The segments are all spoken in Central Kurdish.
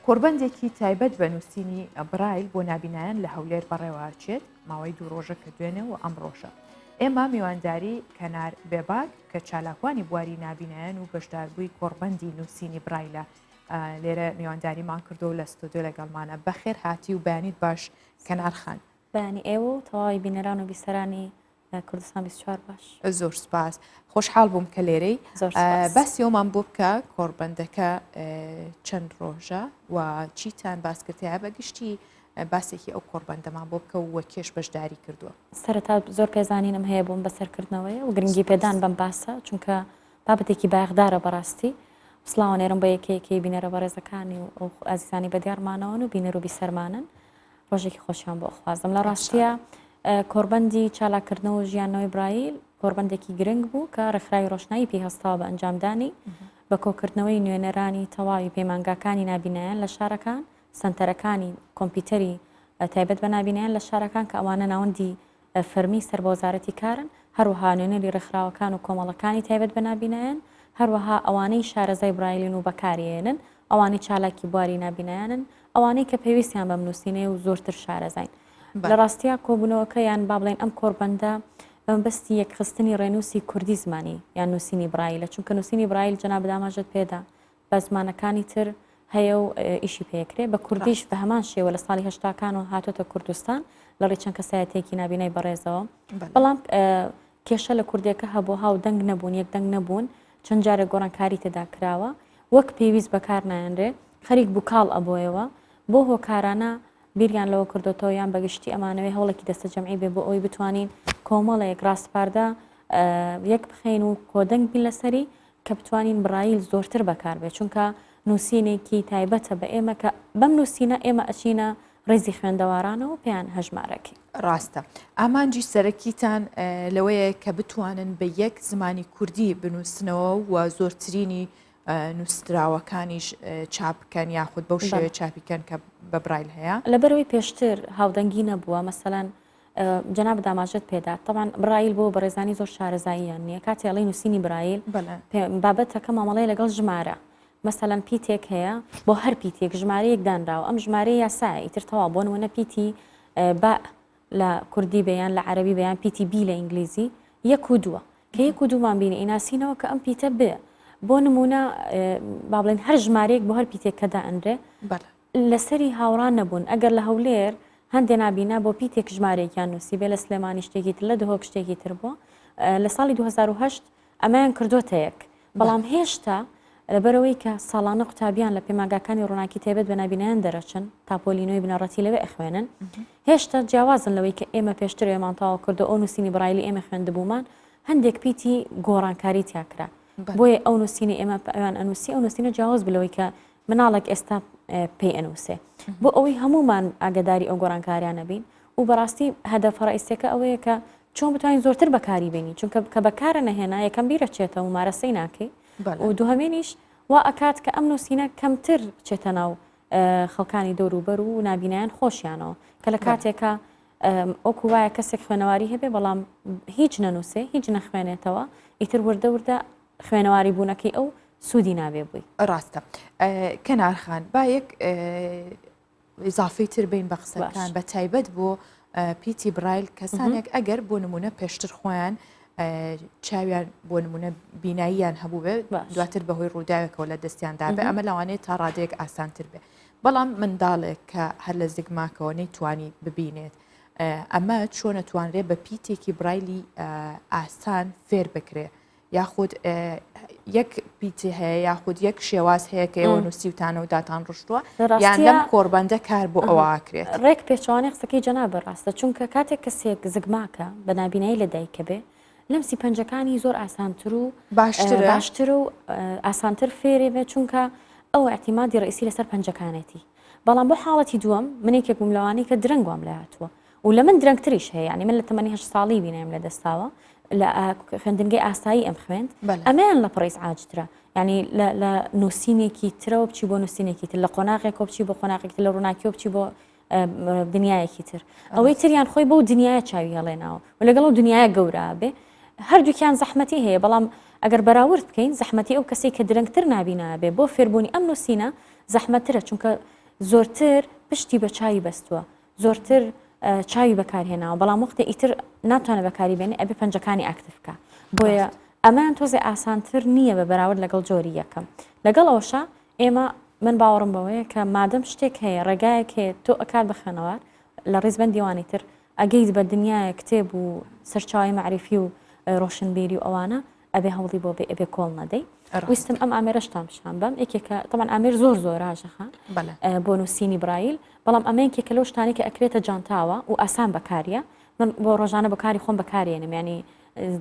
کۆڕبەندێکی تایبەت بە نووسینی برایل بۆ نابینایان لە هەولێر بەڕێوەچێت، ماوەی دوو ڕۆژە کە دوێنێ و ئەمڕۆشە. ئێمە میوانداری کەنار بێباک کە چالاکوانی بواری نابینایان و بەشداربووی کۆڕبەندی نووسینی برایلە لێرە میوانداریمان کردو لە ستۆدیۆ لەگەڵمانە. بەخێر هاتی و بەیانیت باش کەنار خان. بەیانی ئێوە و تەواوی بینەران و بیسەرانی کوردستان 24 باش. زۆر سپاس خۆشحاڵ بووم کە لێرەی باسی ئەومان بۆ بکە کۆڕبەندەکە چەند ڕۆژە و چیتان باس کردیا بە گشتی باسێکی ئەو کۆڕبەندەمان بۆ بکە و کێش بەشداری کردووە. سەرەتا زۆر پێزانینم هەیە بۆم بەسەرکردنەوەی و گرنگی پێدان بەم باسە چونکە بابەتێکی بایەخدارە بەڕاستی سڵاو نێرم بە یەکەیەکەی بینەرە بەڕێزەکانی و ئەو ئازیزانی بە دیارمانەوەن و بینەر و بیسەرمانن ڕۆژێکی خۆشیان بۆ ئەخوازم لە ڕاستیە کۆربەندی چالاکردنەوە و ژیانەوەی برایل کۆربەندێکی گرنگ بوو کە ڕێکخراوی ڕۆشنایی پێی هەستاوە بە ئەنجامدانی بە کۆکردنەوەی نوێنەرانی تەواوی پەیمانگاکانی نابینایان لە شارەکان سەنتەرەکانی کۆمپیوتەری تایبەت بە نابینایان لە شارەکان کە ئەوانە ناوەندی فەرمی سەر بە وەزارەتی کارن، هەروەها نوێنەری ڕێکخراوەکان و کۆمەڵەکانی تایبەت بە نابینایان، هەروەها ئەوانەی شارەزای برایلن و بەکاریێنن، ئەوانەی چالاکی بواری نابینایانن، ئەوانەی کە پێویستیان بەم نووسینەیە و زۆرتر شارەزاین. لە ڕاستیا کۆبوونەوەکە یان با بڵێین ئەم کۆڕبەندە بە مەبەستی یەکخستنی ڕێنووسی کوردی زمانی یان نووسینی برایلە، چونکە نووسینی برایل جەنابت ئاماژەت پێدا بە زمانەکانی تر هەیە و ئیشی پێکرێ بە کوردیش بە هەمان شێوە لە ساڵی هەشتاکانەوە هاتۆتە کوردستان لە ڕێی چەند کەسایەتێکی نابینای بەڕێزەوە بەڵام کێشە لە کوردێکە هەبوو هاو دەنگ نەبوون یەک دەنگ نەبوون چەند جارێک گۆڕانکاری تێدا کراوە وەک پێویست بەکار نایەنرێ خەریک بوو کاڵ ئەبۆیەوە بۆ هۆکارانە بیریان لەوە کردوتەوە یان بەگشتی ئەمانەوەی هەوڵێکی دەستە جەمعی بێ بۆ ئەوەی بتوانین کۆمەڵێک ڕاسپاردە یەک بخەین و کۆدەنگ بین لەسەری کە بتوانین بڕایل زۆرتر بەکار بێت چونکە نووسینێکی تایبەتە بە ئێمە کە بەم نووسینە ئێمە ئەچینە ڕیزی خوێندەوارانەوە پێیان هەژمارەکەین. ڕاستە. ئامانجی سەرەکیتان لەوەیە کە بتوانن بە یەک زمانی کوردی بنووسنەوە و زۆرترینی نووسراوەکانیش چاپ بکەن یاخود بەو شێوەیە چاپی کەن کە بە برایل هەیە؟ لەبەرئەوەی پێشتر هاودەنگی نەبووە، مەسەلەن جەنابت ئاماژەت پێدا تەبعەن برایل بۆ بەڕێزانی زۆر شارەزاییان نییە کاتێ ئەڵێی نووسینی برایل بابەتەکە مامەڵەیە لەگەڵ ژمارە مەسەلەن پیتێک هەیە بۆ هەر پیتێک ژمارەیەک دانراوە ئەم ژمارەیە یاسایە ئیتر تەواو بۆ نمونە پیتی با لە کوردی بەیان لە عەربی بەیان پیتی B لە ئینگلیزی یەک و دووە کە یەک و دوومان بینی ئیناسینەوە کە ئەم پیتە بێ بۆ نمونە با بڵێن هەر ژمارەیەک بۆ هەر پیتێک کە دائەنرێ لەسەری هاوڕا نەبوون، ئەگەر لە هەولێر هەندێ نابینا بۆ پیتێک ژمارەیەکیان نووسیبێ، لە سلێمانی شتێکی تر، لە دهۆک شتێکی تر بووە. لە ساڵی 2008 ئەمەیان کردۆتە یەک، بەڵام هێشتا لەبەرئەوەی کە ساڵانە قوتابیان لە پەیمانگاکانی ڕووناکی تایبەت بە نابینایان دەرەچن تا پۆلی نۆی بنەڕەتی لەوێ ئەخوێنن، هێشتا جیاوازن لەوەی کە ئێمە پێشتر ئێمان تەواو کردو ئەو نووسینی بڕایلی ئێمە خوێندبوومان، هەندێک پیتی گۆڕانکاری تیا کرا. بۆیە ئەو نووسینی ئێمە ئەوان ئەنووسی ئەو نووسینە جیاواز بوو لەوەی کە مناڵێک ئێستا پێی ئەنووسێ بۆ ئەوەی هەمومان ئاگداری ئەو گۆڕانکاریانە بین و بەڕاستی هەدەفە ڕئیسەکە ئەوەیە کە چۆن بتوانین زۆرتر بەکاری بینی چونکە کە بەکارە نەهێنا یەکەم بیرەچێتەوە ممارەسەی ناکەی و دوهەمینیش وا ئەکات کە ئەم نووسینە کەمتر بچێتە ناو خەڵکانی دەوروبەر و نابینایان خۆشیانەوە کە لە کاتێکە وەکو وایە کەسێک خوێنەواری هەبێ بەڵام هیچ نەنووسێ هیچ نەخوێنێتەوە ئیتر وردە وردە خوێنەواری بوونەکەی ئەو سوودی نابێ بووی. ڕاستە کەنار خان با یەک ئیزافەی تر بین بە قسەکان بە تایبەت بۆ پیتی برایل کەسانێک ئەگەر بۆ نمونە پێشتر خۆیان چاویان بۆ نمونە بیناییان هەبوو بێ دواتر بەهۆی ڕووداوێکەوە لە دەستیان دابێ ئەمە لەوانەیە تا ڕادەیەک ئاسانتر بێ بەڵام منداڵێک کە هەر لە زگماکەوە نەیتوانی ببینێت ئەمە چۆن ئەتوانرێ بە پیتێکی برایلی ئاسان فێر بکرێ یاخود یەک پیتی هەیە یاخود یەک شێواز هەیە کە ئێوە نووسیوتانە و داتان ڕشتووە یان لەم کۆڕبەندە کار بۆ ئەوە ئەکرێت. ڕێک پێچەوانەی قسەکەی جەنابت ڕاستە چونکە کاتێک کەسێک زگماکە بە نابینایی لە دایکە بێ لەمسی پەنجەکانی زۆر ئاسانتر و باشترە باشتر و ئاسانتر فێرێ بێ چونکە ئەو ئیعتیمادی ڕئیسی لەسەر پەنجەکانێتی بەڵام بۆ حاڵەتی دووەم من یەکێک بووم لەوانەی کە درەنگ وام لێ هاتووە و لە من درەنگتریش هەیە یعنی من لە تەمەنی هەشت ساڵی بینایم لە دەستاوە لە خوێندنگەی ئاسایی ئەم خوێند ئەمەیان لە پڕیز عاجترە یعنی لە نووسینێکی ترەوە بچی بۆ نووسینێکی تر لە قۆناغێکەوە بچی بۆ قۆناغێک لە ڕووناکیەوە بچی بۆ دنیایەکی تر ئەوەی تریان خۆی بەو دنیاە چاوی هەڵێناوە و لەگەڵ ئەو دنیاە گەورە بێ هەردووکیان زەحمەتی هەیە بەڵام ئەگەر بەراورد بکەین زەحمەتی ئەو کەسێک کە درەنگتر نابینا بێ بۆ فێربوونی ئەم نووسینە زەحمەترە چونکە. زۆرتر پشتی بە چاوی بەستووە زۆرتر چاوی بەکارهێناوە بەڵام وەختێ ئیتر ناتوانێت بەکاری بێنێ ئەبێ پەنجەکانی active بکە بۆیە ئەمەیان تۆزێ ئاسانتر نییە بە بەراورد لەگەڵ جۆری یەکەم لەگەڵ ئەوشا ئێمە من باوەڕم بەوەیە کە مادەم شتێک هەیە ڕێگایەک هەیە تۆ ئەکات بە خوێنەوار لە ڕیزبەندی ئەوانی تر ئەگەیت بە دنیایە کتێب و سەرچاوی مەعریفی و ڕۆشنبیری و ئەوانە ئەبێ هەوڵی بۆ بێ ئەبێ کۆڵ نەدەی ویستم ئەم ئامێرەشتان پیشان بەم یەکێکە طبعا ئامێر زۆر زۆر هاژەخان بۆ نووسینی برایل بەڵام ئەمە یەکێکە لەو شتانی کە ئەکرێتە جانتاوە و ئاسان بەکاریە من بۆ ڕۆژانە بەکاری خۆم بەکارێنم ینی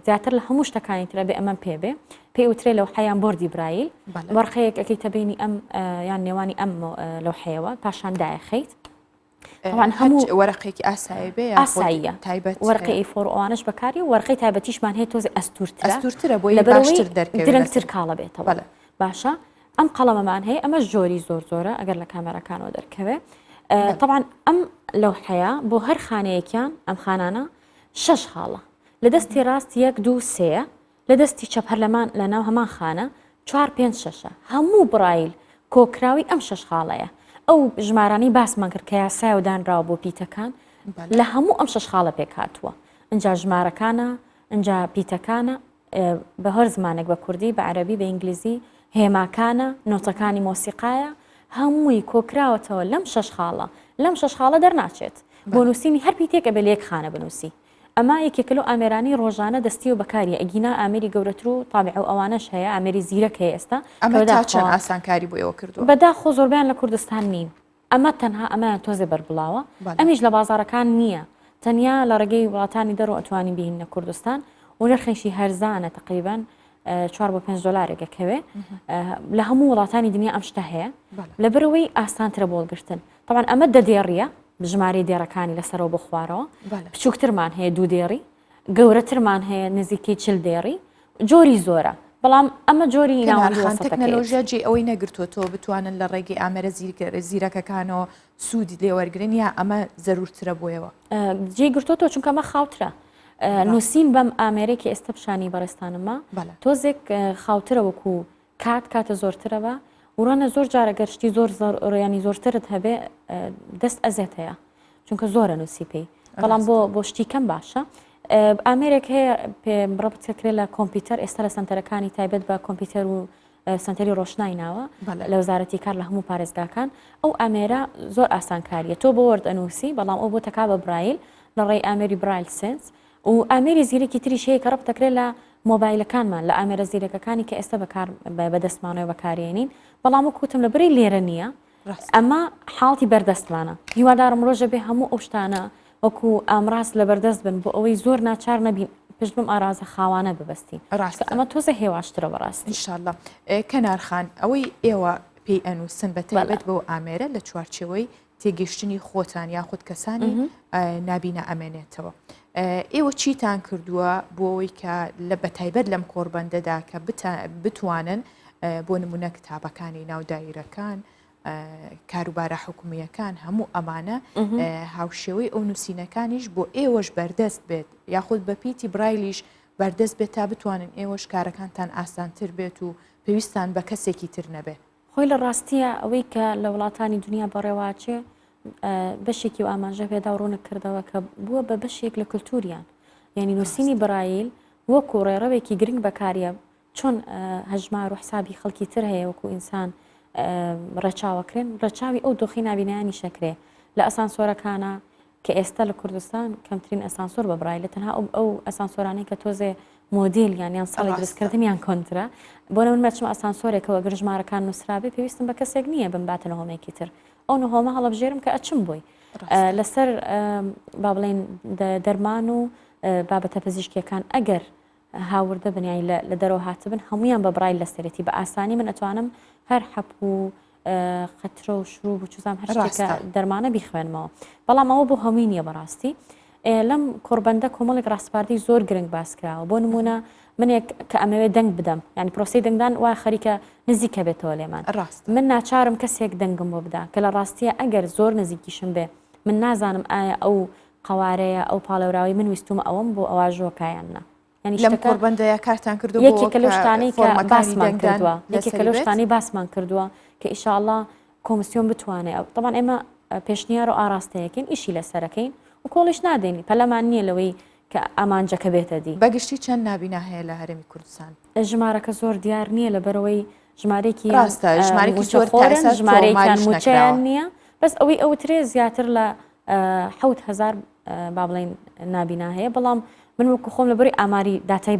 زیاتر لە هەموو شتەکانی ترە بێ ئەمەم پێ بێ پێی وترێ لەو حەیان بۆردی برایل وەرقەیەک ئەەکەیتە بینی ئەم یان نێوانی ئەم لەو حەیەوە پاشان دایخیت طبعا هەموو وەرەقێکی ئاسایی بێ ئاساییە تایبەت وەرقی A4 ئەوانش بەکاری و وەرقەی تایبەتیشمان هەیە تۆزی ئەستورترە ئەستورترە بۆی باشتر دەرکەوێت درەنگتر کاڵە بێتەوە باشە ئەم قەڵەمەمان هەیە ئەمەش جۆری زۆر زۆرە ئەگەر لە کامێراکانەوە دەرکەوێ طبعا ئەم لەوحەیە بۆ هەر خانەیەکیان ئەم خانانە شەش خاڵە لە دەستی ڕاست یەک دوو سێ لە دەستی چەپ هەر لە ناو هەمان خانە چوار پێنج شەشە. هەموو بڕایل کۆکراوی ئەم شەش خاڵەیە. ئەو ژمارانەی باسمان کرد کە یاسایە و دانراوە بۆ پیتەکان لە هەموو ئەم شەش خاڵە پێکهاتووە. ئینجا ژمارەکانە، ئینجا پیتەکانە بە هەر زمانێک بە کوردی، بە عەرەبی، بە ئینگلیزی، هێماکانە، نۆتەکانی مۆسیقایە، هەمووی کۆکراوەتەوە لەم شەش خاڵە. لەم شەش خاڵە دەرناچێت. بۆ نووسینی هەر پیتێک ئەبێ لە یەک خانە بنووسی. ئەمە یەکێکە لەو ئامێرانەی ڕۆژانە دەستیەوە بەکاریە ئەگینا ئامێری گەورەتر و تابع و ئەوانەش هەیە ئامێری زیرەک هەیە ئێستا ئەمە تا چەند ئاسانکاری بۆ ئێوە کردووە؟ بەداخۆ زۆربەیان لە کوردستان نین ئەمە تەنها ئەمەیان تۆزێ بەربڵاوە ئەمیش لە بازاڕەکان نییە تەنیا لە ڕێگەی وڵاتانی دەرەوە ئەتوانین بهیننە کوردستان و نرخیشی هەرزانە تقریبان چوار بۆ پێنج دلارێک ئەکەوێ لە هەموو وڵاتانی دنیا ئەم شتە هەیە لەبەرەوەی ئاسانترە بۆ گرتن تەبعەن ئەمە دە دێڕیە ژمارەی دێڕەکانی لەسەرەوە بۆ خوارەوە بچووکترمان هەیە دوو دێڕی گەورەترمان هەیە نزیکەی چل دێڕی جۆری زۆرە بەڵام ئەمە جۆری ناوەندی تەکنەلۆژیا جێ ئەوەی نەگرتووەتەوە بتوانن لە ڕێگەی ئامێرە زیرەکەکانەوە سوودی لێوەرگن یا ئەمە زەرورترە بۆیەوە جێ گرتووەتەوە چونکە ئەمە خاوترە نووسین بەم ئامێرێکی ئێستا پیشانی بەڕێستانمە تۆزێک خاوترە وەکو کات کاتە زۆرترە بە وڕەنە زۆر جارە گەر شتی زۆر ڕیانی زۆرترت هەبێ دەست ئەزێت هەیە چونکە زۆرە نووسی پێی بەڵام بۆ بۆ شتی کەم باشە ئامێرێک هەیە پێ ڕەبتەکرێت لە کۆمپیوتەر ئێستا لە سنتەرەکانی تایبەت بە کۆمپیوتەر و سنتەری ڕۆشنای ناوە لە وەزارەتی کار لە هەموو پارێزگاکان ئەو ئامێرە زۆر ئاسانکاریە تۆ بۆ Word ئەنووسی بەڵام ئەو بۆ تەکا بە برایل لە ڕێی ئامێری BrailleSense و ئامێری زیرەکی تریش هەیە کە ڕەبت دەکرێت لە مۆبایلەکانمان لە ئامێرە زیرەکەکانی کە ئێستا بەکار بەدەستمانەوە بەکارێنین بەڵام وەک وتم لە بری لێرە نییە ئەمە حاڵتی بەردەستمانە هیوادارم ڕۆژە بێ هەموو ئەو شتانە وەکو ئامراز لە بەردەست بن بۆ ئەوەی زۆر ناچار نەبین پشت بم ئارازە خاوانە ببەستین ڕاستە ئەمە تۆزە هێواشترە بەڕاست ئینشاءاللە کەنار خان ئەوەی ئێوە پێی ئەنووسن بە تایبەت بەو ئامێرە لە چوارچێوەی تێگەشتنی خۆتان یاخود کەسانی نابینا ئەمێنێتەوە. ئێوە چیتان کردووە بۆ ئەوەی کە لە بەتایبەت لەم کۆڕبەندەدا کە بتوانن بۆ نمونە کتابەکانی ناو دایرەکان کاروبارە حکومیەکان هەموو ئەمانە هاوشێوەی ئەو نووسینەکانیش بۆ ئێوەش بەردەست بێت یاخود بە پیتی برایلیش بەردەست بێت تا بتوانن ئێوەش کارەکانتان ئاسانتر بێت و پێویستان بە کەسێکی تر نەبێت. خۆی لە ڕاستیە ئەوەی کە لە وڵاتانی دنیا بەڕێواچێ بەشێکی و ئاماژە پێدا و ڕوونک کردەوە کە بووە بە بەشێک لە کللتوریان یعنی نووسینی برایل وەکو ڕێڕەوێکی گرنگ بەکاریە چۆن هەژمار و حسابی خەڵکی تر هەیە وەکو ئینسان ڕێچاوەکرێن ڕێچاوی ئەو دۆخی نابینایانی شەکرێ لە ئەسانسۆرەکانە کە ئێستا لە کوردستان کەمترین ئەسانسۆر بە برایلە تەنها ئەو ئەو ئەسانسۆرانەی کە تۆزێ مۆدیل یان یان ساڵی دروستکردنیان کۆنترە بۆ نمونە بچمە ئەسانسۆرێکەوە گەر ژمارەکان نووسرابێ پێویستم بە کەسێک نییە بمباتە نهۆمێکی تر ئەو نهۆمە هەڵەبژێرم کە ئەچم بۆی لەسەر با بڵێین دەرمان و بابەتە پزیشکیەکان ئەگەر هاوردە بن یانی لە دەرەوە هاتبن هەمویان بە برایل لەسەرێتی بە ئاسانی من ئەتوانم هەر حەپ و قەترە و شروب و چزام هەر شتێکە دەرمانە بیخوێنمەوە بەڵام ئەوە بۆ هەمووی نییە بەڕاستی لەم کۆڕبەندە کۆمەڵێک ڕاسپاردەی زۆر گرنگ باس کراوە بۆ نمونە منێک کە ئەمەوێت دەنگ بدەم ینی پرۆسی دەنگدان وا خەریکە نزیکە بێتەوە لێمان ڕاست من ناچارم کەسێک دەنگم بۆ بدا کە لە ڕاستیە ئەگەر زۆر نزیکیشم بێ من نازانم ئایا ئەو قەوارەیە ئەو پاڵێوراوەی من ویستومە ئەوەم بۆ ئەواژۆ کا یان نا یانی لەم شتەکە کۆڕبەندەیا کارتان کردووە بۆ یەکێکە لەو شتانەی کە باسمان کردووە یەکێکە لەو شتانەی باسمان کردووە کە ئیشاڵڵا. کۆمسیۆن بتوانێ تەبعەن ئێمە پێشنیار و ئاراستەیەکین ئیشی لەسەرەکەین و کۆڵیش نادەین پەلەمان نییە لەوەی کە ئامانجەکە بێتە دی. بەگشتی چەند نابینا هەیە لە هەرێمی کوردستان؟ ژمارەکە زۆر دیار نییە لەبەرئەوەی ژمارەیەکیان ڕاستە ژمارەیەکی زۆر تا مووچەخۆرن ئێستا ژمارەیەکیان تۆماریش مووچەیان نەکراوە. نییە بەس ئەوەی ئەوترێ زیاتر لە 7000 با بڵێین نابینا هەیە بەڵام من وەکو خۆم لەبەری ئاماری داتای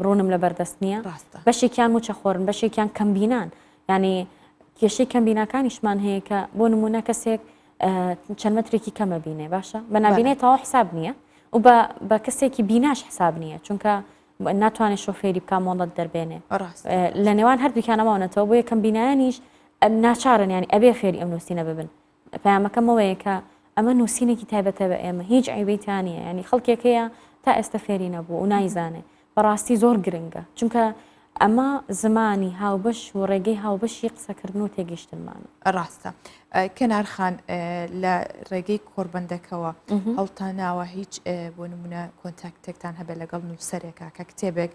ڕوونم لەبەردەست نییە ڕاستە. بەشێکیان مووچەخۆرن بەشێکیان کەمبینان یانی کێشەی کەمبیناکانیشمان هەیە کە بۆ نمونە کەسێک چەند مەترێکی کەمە بینێ باشە بە نابینێ تەواو حساب نییە و بە بە کەسێکی بیناش حساب نییە چونکە ناتوانێت شۆفێری بک مۆڵەت دەربێنێ لە نێوان هەردووکیان ماونەتەوە بۆ یەکەم بینایانیش ناچارن ینی ئەبێ فێری ئەم نووسینە ببن پەیامەکەمەوەیە کە ئەمە نووسینێکی تایبەتە بە ئێمە هیچ عیبەی نیە ینی خەڵکێک هەیە تا ئێستا فێری نەبوو و نایزانێ بەڕاستی زۆر گرنگە چونکە ئەمە زمانی هاوبەش و ڕێگەی هاوبەشی قسەکردن و تێگەیشتنمانە. ڕاستە کەنار خان لە ڕێگەی کۆڕبەندەکەوە هەڵتان ناوە هیچ بۆ نمونە contact ێکتان هەبێت لەگەڵ نووسەرێکا کە کتێبێک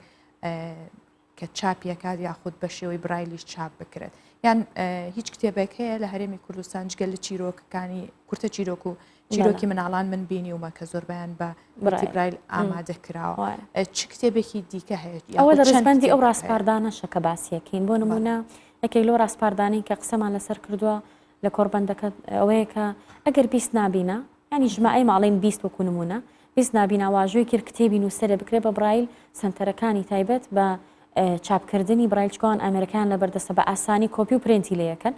کە چاپیەکات یاخود بە شێوەی برایلیش چاپ بکرێت یان هیچ کتێبێک هەیە لە هەرێمی کوردستان جگە لە چیرۆکەکانی کورتە چیرۆک و چیرۆکی مناڵان من بینیومە کە زۆربیان بە برایل ئامادە کراوە چ کتێبێکی دیکە هەیە ئەوە لە ڕزبندی ئەو ڕاسپاردانەشە کە باسیەکەین بۆ نمونە یەکێک لەو ڕاسپاردانەی کە قسەمان لەسەر کردووە لە کۆڕبەندەکە ئەوەیە کە ئەگەر 20 نابینە ینی ژمای ماڵین 20 وەکو نمونە 20 نابینا واژۆی کرد کتێبی نووسەرێ بکرێ بە برایل سنتەرەکانی تایبەت بە چاپکردنی برایل چکان ئامێرەکان لە بەردەستە بە ئاسانی کۆپی و پرێنتی لەکەن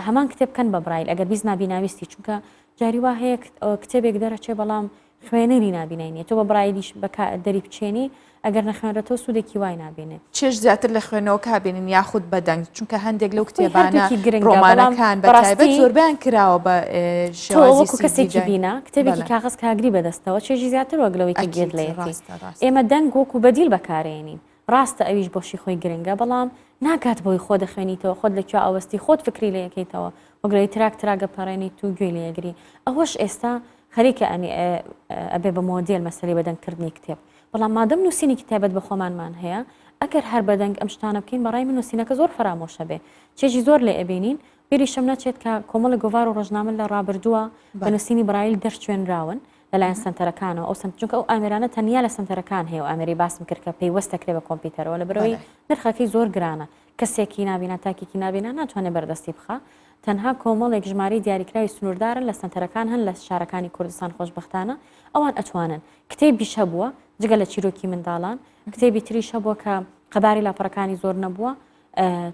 هەمان کتێب بکەن بە برایل ئەگەر 20 نابیناویستی چونکە جاری وا هەیە کتێبێک دەرەچێ بەڵام خوێنەری نابینای نیە تۆ بە برایلیش بەکا دەری بچێنی ئەگەر نەخوێنرێتەوە سوودێکی وای نابینێ. چێژ زیاتر لە خوێندنەوەکە بینن یاخود بە دەنگ چونکە هەندێک لەو خۆی کتێبانە هەردووکی گرنگە بەڵام ڕۆمانەکان بە تایبەت بەڕاستی زۆربەیان کراوە بە تۆ شێوازی وەکو سیدی کەسێکی دەنگ بینا کتێبێکی بەڵێ کاغەز کاگری بەدەستەوە چێژی زیاتر وەک لەوەی کە گوێت ئەکید لێیەتی ڕاستە ڕاستە. ئێمە دەنگ وەکو بەدیل بەکارێنین ڕاستە ئەویش بۆشی خۆی گرنگە بەڵام ناگات بۆی خۆ دەخوێنیتەوە خۆت لە کوێ ئەوەستی خۆت فکری لێ ئەکەیتەوە وەک لەوەی تراک تراک ئەپەڕێنیت و گوێی لێ ئەگری ئەوەش ئێستا خەریکە ئەنی ئەبێ بە مۆدێل مەسەلەی بەدەنگ کردنی کتێب بەڵام مادەم نووسینێکی تایبەت بە خۆمانمان هەیە ئەگەر هەر بەدەنگ ئەم شتانە بکەین بەڕای من نووسینەکە زۆر فەرامۆشە بێ چێژی زۆر لێ ئەبینین بیریشم نەچێت کە کۆمەڵی گۆڤار و ڕۆژنامە لە ڕابردووە بە نووسینی برایل دەرچوێنراون لەلایەن سەنتەرەکانەوە ئەو سەنت چونکە ئەو ئامێرانە تەنیا لە سەنتەرەکان هەیە و ئامێری باسم کرد کە پەیوەست دەکرێت بە کۆمپیوتەرەوە لەبەرئەوەی نرخەکەی زۆر گرانە کەسێکی نابینا تاکێکی نابینا ناتوانێت بەردەستی بخا تەنها کۆمەڵێک ژمارەی دیاریکراوی سنووردارن لە سەنتەرەکان هەن لە شارەکانی کوردستان خۆشبەختانە ئەوان ئەتوانن کتێبیش هەبووە جگە لە چیرۆکی منداڵان کتێبی تریش هەبووە کە قەباری لاپەڕەکانی زۆر نەبووە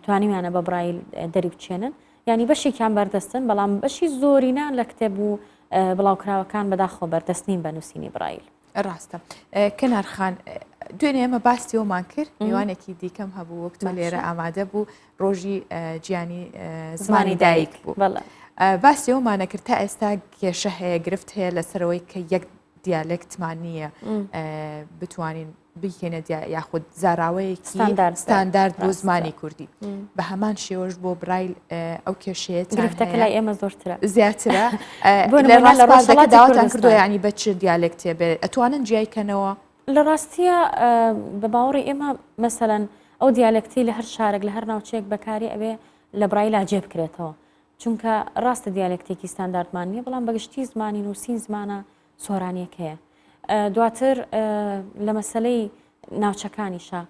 توانیویانە بە برایل دەری بچێنن یانی بەشێکیان بەردەستن بەڵام بەشی زۆرینە لە کتێب و بڵاوکراوەکان بەداخەوە بەردەست نین بە نووسینی برایل. ڕاستە کەنار خان دوێنێ ئێمە باسی ئەومان کرد میوانێکی دیکەم هەبوو وەک تۆ لێرە ئامادە بوو ڕۆژی جیانی زمانی دایک بوو باسی ئەومانە کرد تا ئێستا کێشە هەیە گرفت هەیە لەسەرەوەی کە یەک دیالێکتمان نییە بتوانین بیکەینە یاخود زاراوەیەکی ستاندارد بۆ زمانی کوردی بە هەمان شێوەش بۆ برایل ئەو کێشەیە گرفتەکە لای ئێمە زۆرترە زیاترە لە ڕاستەکە داواتان کردو ینی بە چ دیالێکتێ بێ ئەتوانن جیای کەنەوە لە ڕاستیە بە باوەڕی ئێمە مەسەەن ئەو دیالێکتی لە هەر شارێک لە هەر ناوچەیەک بەکاری ئەوێ لە برایلا جێ بکرێتەوە چونکە ڕاستە دیالێکتێکی ستانداردمان نییە بەڵام بەگشتی زمانی نووسین زمانە سۆرانیەک هەیە دواتر لە مەسلەی ناوچەکانیشە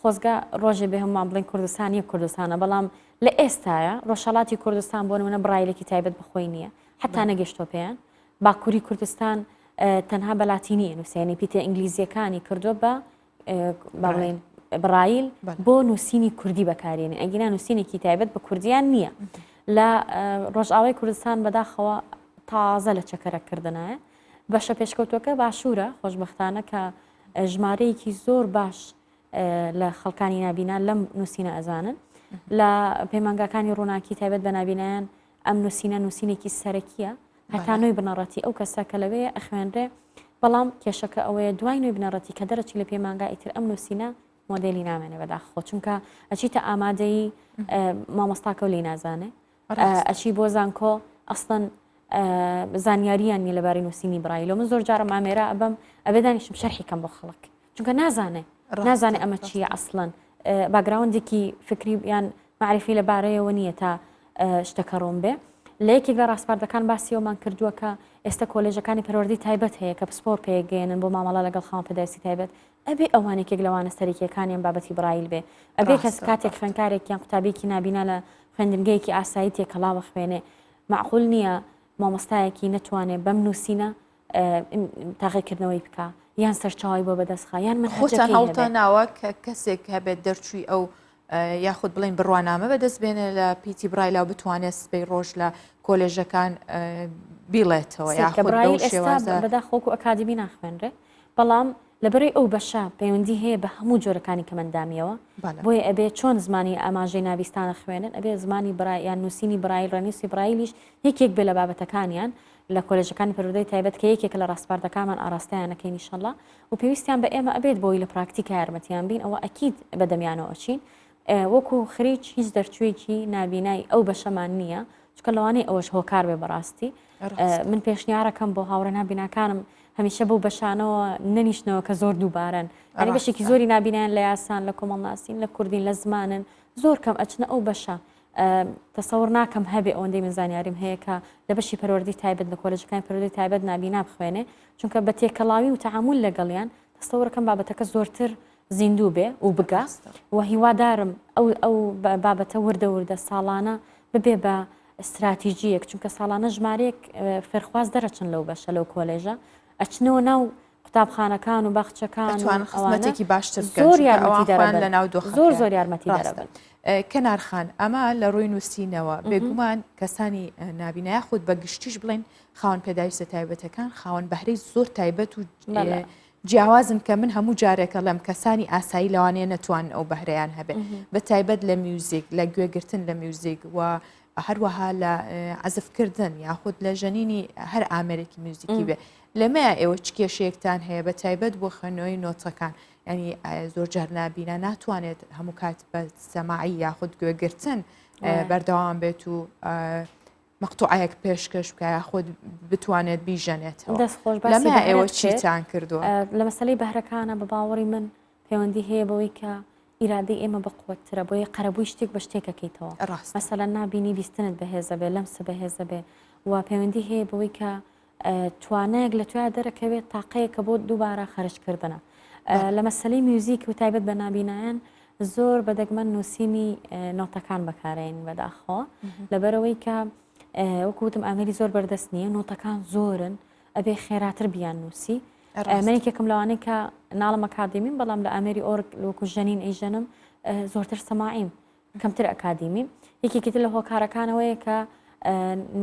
خۆزگە ڕۆژێ بێ هەمومان بڵێن کوردستان یەک کوردستانە بەڵام لە ئێستاە ڕۆژهڵاتی کوردستان بۆ نمونە برایلێکی تایبەت بەخۆی نییە حتا نەگەشتۆ پێیان باکووری کوردستان تەنها بە لاتینی نووسێنی پیتە ئینگلیزیەکانی کردو بە بەڵێن برایل بۆ نووسینی کوردی بەکارێنێ ئەگینا نووسینێکی تایبەت بە کوردیان نییە لە ڕۆژئاوای کوردستان بەداخەوە تازە لە چەکەرەکردنایە بەشە پێشکەوتوەکە باشوورە خۆشببختانە کە ژمارەیەکی زۆر باش لە خەڵکانی نابینا لەم نووسینە ئەزانن لە پەیمانگاکانی ڕووناکی تایبەت بە نابینایان ئەم نووسینە نووسینێکی سەرەکیە هەتا نوێی بنەڕەتی ئەو کەسە کە لەوێ ئەخوێنرێ بەڵام کێشەکە ئەوەیە دوای نوێی بنەڕەتی کە دەرەچی لە پەیمانگا ئیتر ئەم نووسینە مۆدێلی نامێنێ بەداخۆ چونکە ئەچیتە ئامادەی مامۆستاکە و لی نازانێ ئەچی بۆ زانکۆ ئەسڵەن زانیاریان نیە لەبارەی نووسینی برایلۆ من زۆر جارم ئامێرا ئەبم ئەبێ دانیشم شەرحی کەم بۆ خەڵک چونکە نازانێ نازانێ ئەمە چییە ئەسڵەن باگراوندێکی فکری یان معرفی لەبارەیەوە نییە تا. شتەکە ڕوون بێ. لە یەکێک لە ڕاسپاردەکان باسی ئەومان کردووە کە ئێستا کۆلێژەکانی پەروەردەی تایبەت هەیە کە پسپۆر پێگەیەنن بۆ مامەڵە لەگەڵ خاوەن پێداویستی تایبەت، ئەبێ ئەوان یەکێک لە وانە سەرەکییەکانیان بابەتی برایل بێ. ئەبێ کەس کاتێک خوێندکارێک یان قوتابییەکی نابینا لە خوێندنگەیەکی ئاسایی تێکەڵاوە خوێنێ، مەعقول نییە مامۆستایەکی نەتوانێ بەم نووسینە تاقیکردنەوەی بکا یان سەرچاوی بۆ بەدەستخا یان من خۆتان هەوڵتان ناوە کە کەسێک هەبێت دەرچووی ئەو یاخود بڵین بڕوانامە بەدەست بێنێ لە پیتی برایلا و بتوانێت سبەی ڕۆژ لە کۆلێژەکان بیڵێتەوە یاخود برایل ئێستا بەداخۆکو ئەکادمی ناخوێنرێ بەڵام لەبەرەی ئەو بەشە پەیوەندی هەیە بە هەموو جۆرەکانی کەمەندامیەوە بۆیە ئەبێ چۆن زمانی ئاماژەی نابیستانە خوێنن ئەبێ زمانی برای یان نووسینی برایل ڕێنووسی برایلیش یەکێک بێ لە بابەتەکانیان لە کۆلێژەکانی پەروەردەی تایبەت کە یەکێکە لە ڕاسپاردەکانمان ئاراستەیان ئەکەین ئیشەڵا و پێویستیان بە ئێمە ئەبێت بۆی لە پراکتیکا یارمەتیان بین ئەوە ئەکید بە دەمیانەوە ئەچین وەکو خریج هیچ دەرچوویەکی نابینای ئەو بەشەمان نییە چونکە لەوانەیە ئەوەش هۆکار بێ بەڕاستی من پێشنیارەکەم بۆ هاوڕێ نابیناکانم هەمیشە بەو بەشانەوە نەنیشتنەوە کە زۆر دووبارەن ئەنی بەشێکی زۆری نابینیان لە یاسان لە کۆمەڵناسین لە کوردین لە زمانن زۆر کەم ئەچنە ئەو بەشە تەسەور ناکەم هەبێ ئەوەندەی من زانیاریم هەیە کە لە بەشی پەروەردەی تایبەت لە کۆلێژەکانی پەروەردەی تایبەت نابینا بخوێنێ چونکە بە تێکەڵاوی و تەعامول لەگەڵیان تەسەورەکەم بابەتەکە زۆرتر زیندوو بێ و بگا و هیوادارم ئەو ئەو بابەتە وردە وردە ساڵانە ببێ بە استراتیژیەک چونکە ساڵانە ژمارەیەک فێرخواز دەرەچن لەو بەشە لەو کۆلێژە ئەچنەوە ناو قوتابخانەکان و باخچەکان ئەتوان خزمەتێکی باشتر بکەن زۆر یارمەتیدەرە لە ناو دۆخ زۆر زۆر یارمەتیدەرە بن. کەنار خان ئەمە لە ڕووی نووسینەوە بێگومان کەسانی نابینا یاخود بە گشتیش بڵێن خاوەن پێداویستە تایبەتەکان خاوەن بەهرەی زۆر تایبەت و جیاوازن کە من هەموو جارێکە لەم کەسانی ئاسایی لەوانەیە نەتوان ئەو بەهرەیان هەبێ بە تایبەت لە میوزیک لە گوێگرتن لە میوزیک و هەروەها لە عەزفکردن یاخود لە ژەنینی هەر ئامێرێکی میوزیکی بێ لەمەیا ئێوە چ کێشەیەکتان هەیە بە تایبەت بۆ خوێندنەوەی نۆتەکان ینی زۆر جار نابینا ناتوانێت هەموو کات بە سەماعی یاخود گوێگرتن بەردەوام بێت و مەقتوعەیەک پێشکەش بکە یاخود بتوانێت بیژەنێتەوە دەست خۆش لەمە ئێوە چیتان کردووە لە مەسەلەی بەهرەکانە بە باوەڕی من پەیوەندی هەیە بەوەی کە ئیرادەی ئێمە بەقوەتترە بۆیە قەرەبووی شتێک بە شتێک ئەکەیتەوە ڕاستە. مەسەلەن نابینی بیستنت بەهێزە بێ لەمست بەهێزە بێ و پەیوەندی هەیە بەوەی کە توانایەک لە تویا دەرەکەوێت تاقەیە کە بۆ دووبارە خەرجکردنە لە مەسەلەی میوزیک و تایبەت بە نابینایان زۆر بە دەگمەن نووسینی نۆتەکان بەکارێن بەداخەوە لەبەرەوەی کە وەکو وتم ئامێری زۆر بەردەست نییە نۆتەکان زۆرن ئەبێ خێراتر بیان نووسی من یەکێکم لەوانەی کە ناڵم ئەکادیمیم بەڵام لە ئامێری ئۆرگ وەکو ژەنین ئەیژەنم زۆرتر سەماعیم کەمتر ئەکادیمیم یەکێکی تر لە هۆکارەکانەوەیە کە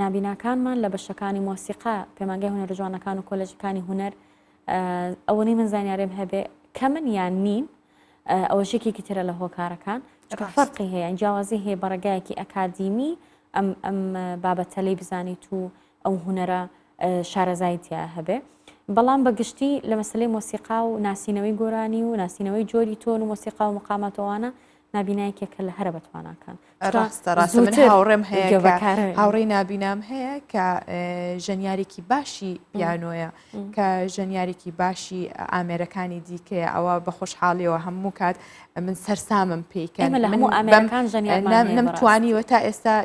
نابیناکانمان لە بەشەکانی مۆسیقا پەیمانگای هونەرە جوانەکان و کۆلێژەکانی هونەر ئەوەنەی من زانیاریم هەبێ کەمن یان نین ئەوەش یەکێکی ترە لە هۆکارەکان چونکە فەرقی هەیە جیاوازی هەیە بە ڕێگایەکی ئەکادیمی ئەم ئەم بابەتە لێی بزانیت و ئەو هونەرە شارەزایی تیا هەبێ بەڵام بە گشتی لە مەسلەی مۆسیقا و ناسینەوەی گۆرانی و ناسینەوەی جۆری تۆن و مۆسیقا و مقاماتەوانە نابینایەکێکە لە هەرە بەتواناکان ڕاستە ڕاستە من هاوڕێم هەیە هاوڕێی نابینام هەیە کە ژەنیارێکی باشی پیانۆیە کە ژەنیارێکی باشی ئامێرەکانی دیکەیە ئەوە بە خۆشحاڵیەوە هەموو کات من سەرسامم پێی کە لە هەموو ئامێرەکان نەمتوانیوە تا ئێستا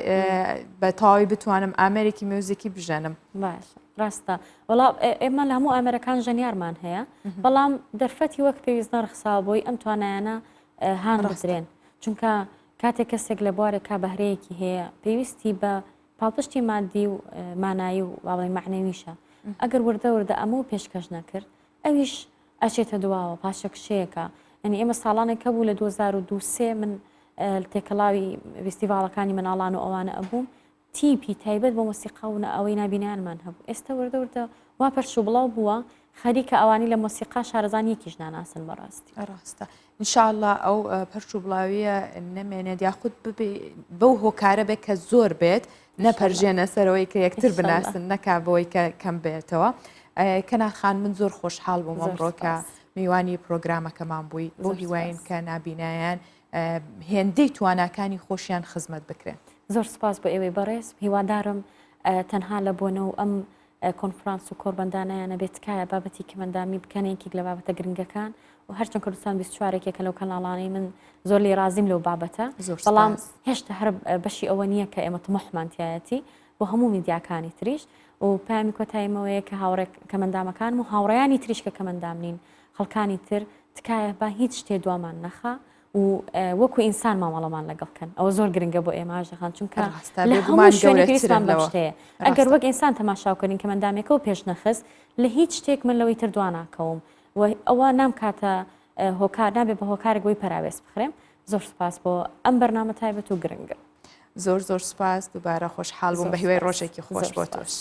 بە تەواوی بتوانم ئامێرێکی میوزیکی بژەنم. باش ڕاستە وەڵا ئێمە لە هەموو ئامێرەکان ژەنیارمان هەیە بەڵام دەرفەتی وەک پێویست نەڕخساوە بۆی ئەم توانایانە هان بدرێن چونکە کاتێک کەسێک لە بوارێکا بەهرەیەکی هەیە پێویستی بە پاڵپشتی مادی و مانایی و باڵی معنەویشە ئەگەر وردە وردە ئەمە و پێشکەش نەکرد ئەویش ئەچێتە دواوە پاشەکشەیەکە یعنی ئێمە ساڵانێک هەبوو لە 2002 سێ من تێکەڵاوی فیستیڤاڵەکانی مناڵان و ئەوانە ئەبووم تیپی تایبەت بۆ مۆسیقا و ئەوەی نابینایانمان هەبوو ئێستا وردە وردە وا پەرش و بڵاو بووە خەریکە ئەوانی لە مۆسیقا شارەزان یەکیش ناناسن بەڕاستی ڕاستە انشاءاللە ئەو پەرش و بڵاویە نەمێنێت یاخود بەو هۆکارە بێت کە زۆر بێت نەپەرژێنە سەرەوەی کە یەکتر بناسن نەکا بەوەی کە کەم بێتەوە. کەنار خان من زۆر خۆشحاڵ بووم ئەمڕۆ کە میوانی پرۆگرامەکەمان بووی بۆ هیواین کە نابینایان هێندەی تواناکانی خۆشیان خزمەت بکرێن. زۆر سپاس بۆ ئێوەی بەڕێز هیوادارم تەنها لە بۆنە و ئەم. کۆنفرانس و کۆڕبەندانیانە بێت تکایە بابەتی کەمەندامی بکەنە یەکێک لە بابەتە گرنگەکان و هەرچەند کوردستان 24 یەکێکە لەو کەناڵانەی من زۆر لێ ڕازیم لەو بابەتە بەڵام هێشتا هەر بەشی ئەوە نییە کە ئێمە تمحمان تایەتی بۆ هەموو میدیاکانی تریش و پامی کۆتاییمەوەیە کە هاوڕێ کەمەندامەکان و هاوڕیانی تریش کە کەمەندام نین خەڵکانی تر تکایە با هیچ شتێ دوامان نەخا و وەکو ئینسان مامەڵەمان لەگەڵ کەن ئەوە زۆر گرنگە بۆ ئێمە ژەخان چونکە لە هەموو شوێنێکمان بەم شتەیە ئەگەر وەک ئینسان تەماشاکردین کە مەندامێکە و پێش نەخست لە هیچ شتێک من لەوەی تر دواناکەوم و ئەوە نامکاتە هۆکار نابێ بە هۆکارێک بۆی پەراوێز بخرێم زۆر سپاس بۆ ئەم بەرنامە تایبەت و گرنگە زۆر زۆر سپاس دووبارە خۆشحاڵ بووم بە هیوای ڕۆژێکی خۆش بۆ تۆش.